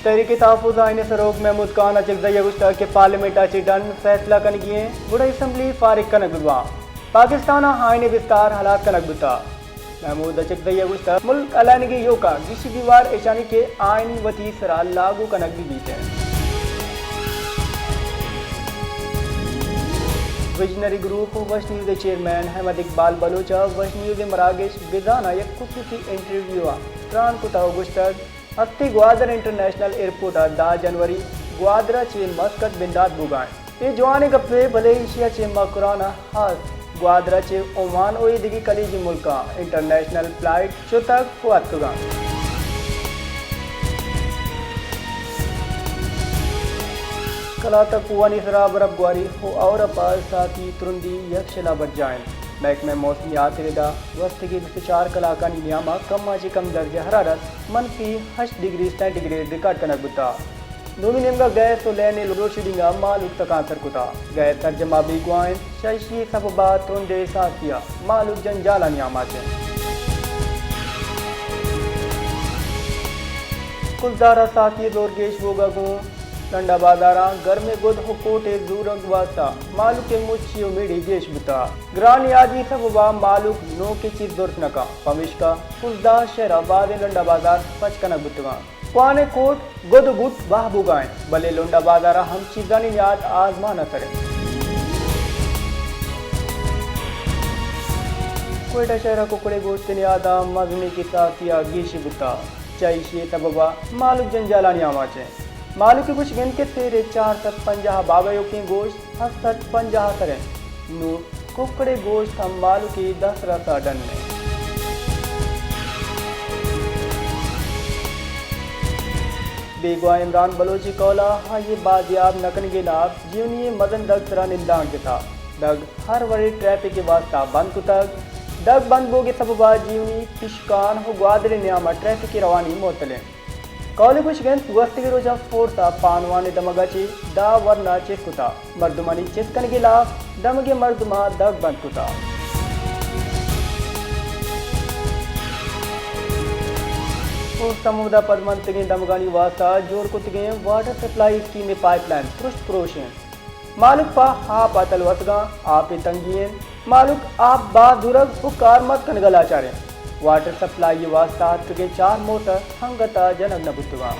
تحریک تحفظ آئین ءِ سروک محمود خان اچکزئی ءَ گوشتگ کہ پارلیمنٹ ءَ چہ ڈن فیصلہ کنگی ایں، گڑا اسمبلی فارغ کنگ بہ باں۔ پاکستان ءَ آئین ءِ بستار ہلاس کنگ بوتگ۔ محمود اچکزئی ءَ گوشتگ، ملک ہلائینگ ءِ ایوک ءَ گیشی گیوار ایشانی کہ آئین وتی سرا لاگو کنگ بہ بیت۔ ویژنری گروپ ءُ وش نیوز ءِ چیئرمین احمد اقبال بلوچ ءَ وش نیوز ءِ مراگش بزان ءَ یک خصوصی انٹرویو ءَ تران کتگ ءُ گوشتگ، ہستی گوادر انٹرنیشنل ایئرپورٹ ءَ دہ جنوری گوادر ءَ چہ مسقط بندات بوگ ءَ انت۔ اے جوانیں گپے، بلے ایشی ءَ چہ مکران ءَ ہست گوادر ءَ چہ عمان ءُ اے دگہ خلیجی ملکاں انٹرنیشنل فلائٹ شتگ ءُ اتکگ انت۔ کلات ءِ کوہانی سرا برف گواری ءُ آورپ ءَ ساعتی ترندی یکشل ءَ برجاہ انت۔ محکمہ موسمیات ءِ ردا گوستگیں بیست ءُ چار کلاکانی نیام ءَ کم ءَ چہ کم درجہ حرارت منفی ہشت ڈگری سینٹی گریڈ ریکارڈ کنگ بوتگ۔ دومی نیمگ ءَ گیس ءُ لین ءِ لوڈشیڈنگ ءَ مہلوک تکانسر کتگ۔ گیس سرجم ءَ بیگواہ انت، چہ ایشی ءِ سبب ءَ ترندیں ساہتی ءَ مہلوک جنجالانی آماچ انت۔ کلدار ءَ ساہتی ءِ زور گیش بوگ ءَ گوں لنڈا بازاراں گرمیں گد ءُ کوٹ ءِ زورگ واستہ مہلوک ءِ مچی ءُ میڑی گیش بوتگ۔ گران نیادی سبب ءَ مہلوک نوکیں چیز زرت نہ کنت، پمیشکا کلدار شہر ءِ بازیں لنڈا بازار پچ کنگ بوتگ انت۔ کوہنیں کوٹ، گد ءُ بوٹ بہا بوگ ءَ انت، بلے لنڈا بازار ءَ ہم چیزانی نیاد آزمان ءِ سر انت۔ کوئٹہ شہر ءَ ککڑ ءِ گوشت ءِ نیاد ءَ مزنیں کہ ساہتی ءَ گیشی بوتگ، چہ ایشی ءِ سبب ءَ مہلوک جنجالانی آماچ انت۔ مہلوک ءِ گوشگ انت کہ سیر ءِ چار سد پنجاہ بابیوکیں گوشت ہشت سد پنجاہ ءَ سر انت۔ نوں ککڑ ءِ گوشت ہم مہلوک ءِ دسترس ءَ ڈن انت۔ بیگواہ عمران بلوچ ءِ قول ءَ آئی ءِ بازیاب نہ کنگ ءِ ہلاپ جیونی ءِ مزن دگ سرا نندانک جتگ۔ دگ ہر وڑیں ٹریفک ءِ واستہ بند کتگ۔ دگ بند بوگ ءِ سبب ءَ جیونی، پشکان ءُ گوادر ءِ نیام ءَ ٹریفک ءِ روانی معطل انت۔ کہول ءِ گوشگ انت، گوستگیں روچاں فورس ءَ پانوان ءِ دمگ ءَ چہ دہ ورنا چست کتگ۔ مردمانی چست کنگ ءِ ہلاپ دمگی مردماں دگ بند کتگ۔ فورس ءَ ہمودا پدمنتگیں دمگانی واستہ جوڑ کتگیں واٹر سپلائی اسکیم ءِ پائپ لائن پرشت پروش انت۔ مہلوک پہ آپ ءَ تلوسگاں، آپ ءِ تنگی انت۔ مہلوک آپ بہا زورگ ءُ کارمرز کنگ ءَ لاچار انت۔ واٹر سپلائی ءِ واستہ اتکگیں چار موٹر ہنگت ءَ جنگ نہ بوتگاں۔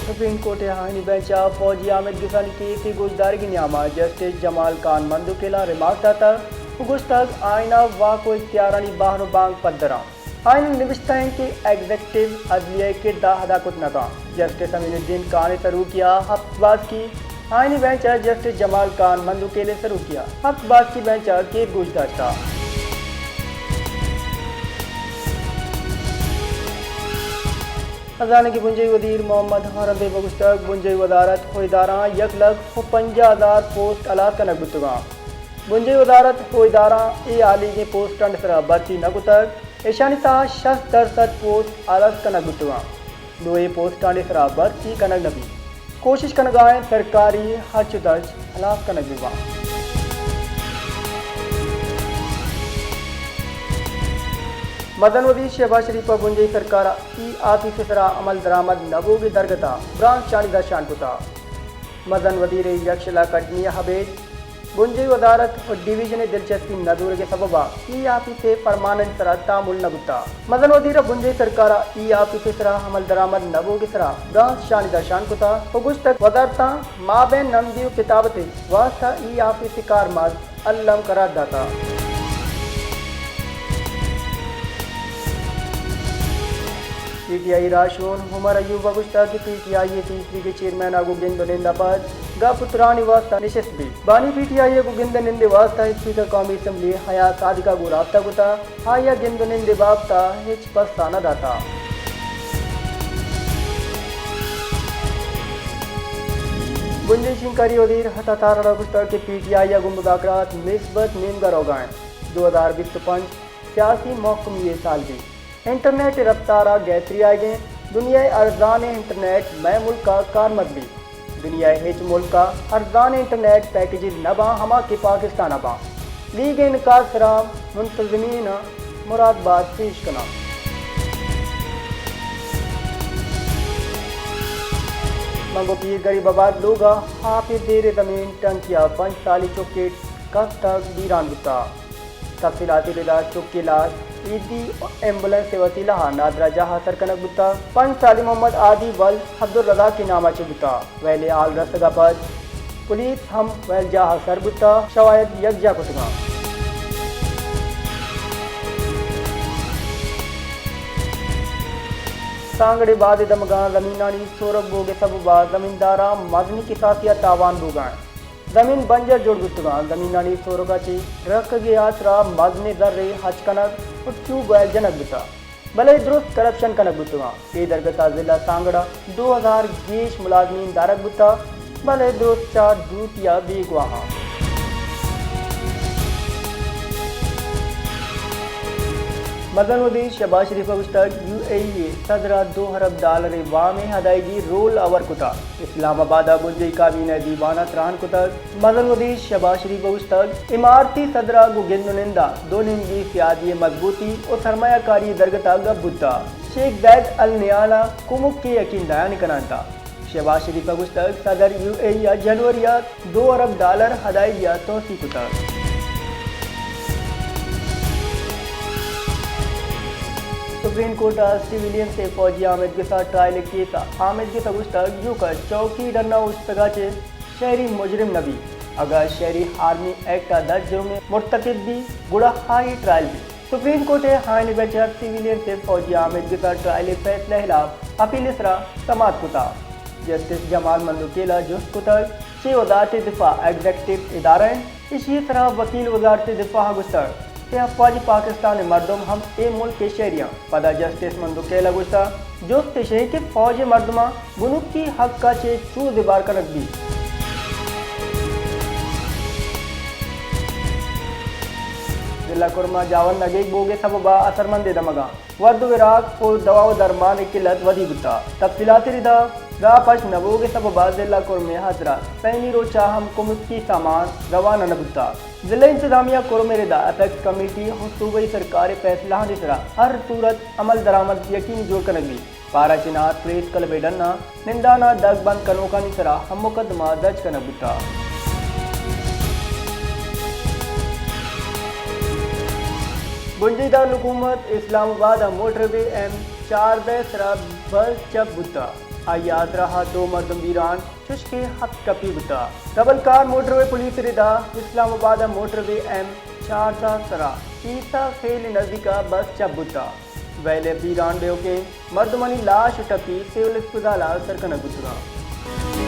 سپریم کورٹ ءِ آئینی بینچ ءَ فوجی حامد گسانی کیس ءِ گوشدارگ ءِ نیام ءَ جسٹس جمال خان مندوکیل ءَ ریمارک داتگ ءُ گوشتگ، آئین ءَ واک ءُ اختیارانی بہر ءُ بانگ پدر انت۔ آئین ءَ نبشتہ انت کہ ایگزیکٹو عدلیہ ءِ کرد ءَ ادا کت نہ کنت۔ جسٹس امین الدین خان ءِ سروکی ءَ ہپت باسکی، آئینی بینچ ءَ جسٹس جمال خان مندوکیل ءِ سروکی ءَ ہپت باسکی بینچ ءَ کیس گوش داشتگ۔ خزانہ ءِ بنجاہی وزیر محمد اورنگزیب ءَ گوشتگ، بنجاہی وزارت ءُ اداراں یک لکھ ءُ پنجاہ ہزار پوسٹ ہلاس کنگ بوتگاں۔ بنجاہی وزارت ءُ اداراں اے ہالیگیں پوسٹانی سرا بھرتی نہ کتگ، ایشانی تہا شست درسد پوسٹ ہلاس کنگ بوتگاں، نوں اے پوسٹانی سرا بھرتی کنگ نہ بیت۔ کوشش کنگ ءَ انت سرکاری ہرچ ءُ درچ ہلاس کنگ بہ بنت۔ مزن وزیر شہباز شریف ءَ بنجاہی سرکار ءِ ای آفیس ءِ سرا عمل درآمد نہ بوگ ءِ درگت ءَ برانز شانی درشان کتگ۔ مزن وزیر ءِ یکشل ءَ کڈنی ءَ ابید بنجاہی وزارت ءُ ڈویژن ءِ دلچسپی نہ زورگ ءِ سبب ءَ ای آفیس ءِ فرمانانی سرا تعامل نہ بوتگ۔ مزن وزیر ءَ بنجاہی سرکار ءِ ای آفیس ءِ سرا عمل درآمد نہ بوگ ءِ سرا برانز شانی درشان کتگ ءُ گوشتگ، وزارتاں مابین نمدی ءُ کتابت ءِ واستہ ای آفیس ءِ کارمرز الم قرار داتگ۔ پی ٹی آئی ءِ راہشون عمر ایوب ءَ گوشتگ کہ پی ٹی آئی ءِ تیسریگیں چیئرمین ءَ گوں گند ءُ نند ءَ پد گپ ءُ تران ءِ واستہ نشست بیت۔ بانی پی ٹی آئی ءَ گوں گند ءُ نند ءِ واستہ اسپیکر قومی اسمبلی حیات صادق ءَ گوں رابطہ کتگ۔ آئی ءَ گند ءُ نند ءِ بابت ءَ ہچ پسہ نہ داتگ۔ بنجاہی شنگکاری وزیر عطا تارڑ ءَ گوشتگ کہ پی ٹی آئی ءَ گوں مذاکرات مثبت نیمگ ءَ روگ ءَ انت۔ دو ہزار بیست ءُ پنچ سیاسی محکمی ءِ سال بیت۔ انٹرنیٹ ءِ رفتار ءَ گہتری آیگ ءَ انت۔ دنیا ءِ ارزانیں انٹرنیٹ مئے ملک ءَ کارمرز بیت۔ دنیا ءِ ہچ ملک ءَ ارزانیں انٹرنیٹ پیکجز نہ باں، ہما کہ پاکستان ءَ باں۔ لیگ ءِ انعقاد ءِ سرا منتظمین ءَ مراد بات پیش کناں۔ منگو پیر غریب آباد لوگ ءَ آپ ءِ دیر ءِ زمین ٹنکی ءَ پنچ سالی چکے کپتگ، بیران بوتگ۔ تفصیلاتی ردا چکے لاش ایدی ایمبولینس ءِ وسیلہ ءَ نادراہ جاہ ءَ سر کنگ بوتگ۔ پنچ سالی محمد عادی ول عبدالرزاق ءِ نام ءَ چہ بوتگ۔ ویل ءِ حال رسگ ءَ پد پولیس ہم ویل جاہ ءَ سر بوتگ، شواہد یکجاہ کتگ اَنت۔ سانگڑ ءِ باد ءِ دمگاں زمینانی سورگ بوگ ءِ سبب ءَ زمینداراں مزنیں کساسی ءَ تاوان بوگ ءَ اِنت۔ زمین بنجر جوڑ بوتگ اَنت، زمینانی سورگ ءَ چہ رکگ ءِ آسرا مزنیں زرے ہچ کنگ ءُ ٹیوب ویل جنگ بوتگ، بلے درست کرپشن کنگ بوتگ اَنت۔ اے درگت ءَ ضلع سانگڑ ءَ دو ہزار گیش ملازمین دارگ بوتگ، بلے درست چہ ڈیوٹی ءَ بیگواہ اَنت۔ مزن وزیر شہباز شریف ءَ گوشتگ، یو اے ای ءِ صدر ءَ دو ارب ڈالر ءِ وام ءِ ادائیگی رول آور کتگ۔ اسلام آباد ءَ بنجاہی کابینہ ءِ دیوان ءَ تران کتگ۔ مزن وزیر شہباز شریف ءَ گوشتگ، اماراتی صدر ءَ گوں گند ءُ نند ءَ دو نیمگی سیادی ءِ مضبوطی ءُ سرمایہ کاری ءِ درگت ءَ گپ بوتگ۔ شیخ زید ال نیہان ءَ کمک ءِ یقین دہانی کنائینتگ۔ شہباز شریف ءَ گوشتگ، صدر یو اے ای ءَ جنوری ءَ دو ارب ڈالر ادائیگی ءَ توسیع کتگ۔ سپریم کورٹ ءَ سیویلینز ءِ فوجی آمیدگس ءِ ٹرائل ءِ کیس ءَ آمیدگس ءَ گوشتگ، ایوک ءَ چوکی ڈن ءَ اوشتگ ءَ چہ شہری مجرم نہ بیت۔ اگاں شہری آرمی ایکٹ ءِ تحت جرمے مرتکب بیت، گڑا آئی ٹرائل بیت۔ سپریم کورٹ ءِ آئینی بنچ ءَ سیویلینز ءِ فوجی آمیدگس ءِ ٹرائل ءِ فیصلہ ءِ ہلاپ اپیل ءِ سرا سماعت کتگ۔ جسٹس جمال مندوکیل ءَ جست کتگ، چے وزارت دفاع ایگزیکٹو ادارہ اِنت؟ ایشی ءِ سرا وکیل وزارت دفاع ءَ گوشتگ کہ افواج پاکستان ءِ مردم ہم اے ملک ءِ شہری اَنت۔ پدا جسٹس مندوکیل ءَ گوشتگ، جست ایش اِنت کہ فوج ءِ مردماں گنوکی حق ءَ چہ چو زبہر کنگ بیت۔ ضلع کرم ءَ جاور نگیگ بوگ ءِ سبب ءَ اثرمندیں دمگاں ود ءُ وراک ءُ دوا ءُ درمان ءِ قلت ودی بوتگ۔ تفصیلاتی ردا راہ پچ نہ بوگ ءِ سبب ءَ ضلع کرم ءِ ہزرا سئیمی روچ ءَ ہم کمکی سامان روانہ نہ بوتگ۔ ضلع انتظامیہ کرم ءِ ردا اپیکس کمیٹی ءُ صوبائی سرکار ءِ فیصلہانی سرا ہر صورت عمل درآمد یقینی جوڑ کنگ بیت۔ پارا چنار پریس کلب ءِ ڈن ءَ نندان ءَ دگ بند کنوکانی سرا ہم مقدمہ درج کنگ بوتگ۔ بنجاہی دارالحکومت اسلام آباد ءِ موٹر وے ایم چاردہ ءِ سرا بس چپ بوتگ۔ آئی ءِ ہزرا ءَ دو مردم بیران، چشکہ ہپت ٹپی بوتگ۔ ڈبل کار موٹر وے پولیس ءِ ردا اسلام آباد ءِ موٹر وے ایم چاردہ ءِ سرا عیسی خیل ءِ نزیک ءَ بس چپ بوتگ۔ ویل ءِ بیران بیوکیں مردمانی لاش ءُ ٹپی سول اسپتال ءَ سر کنگ بوتگ اَنت۔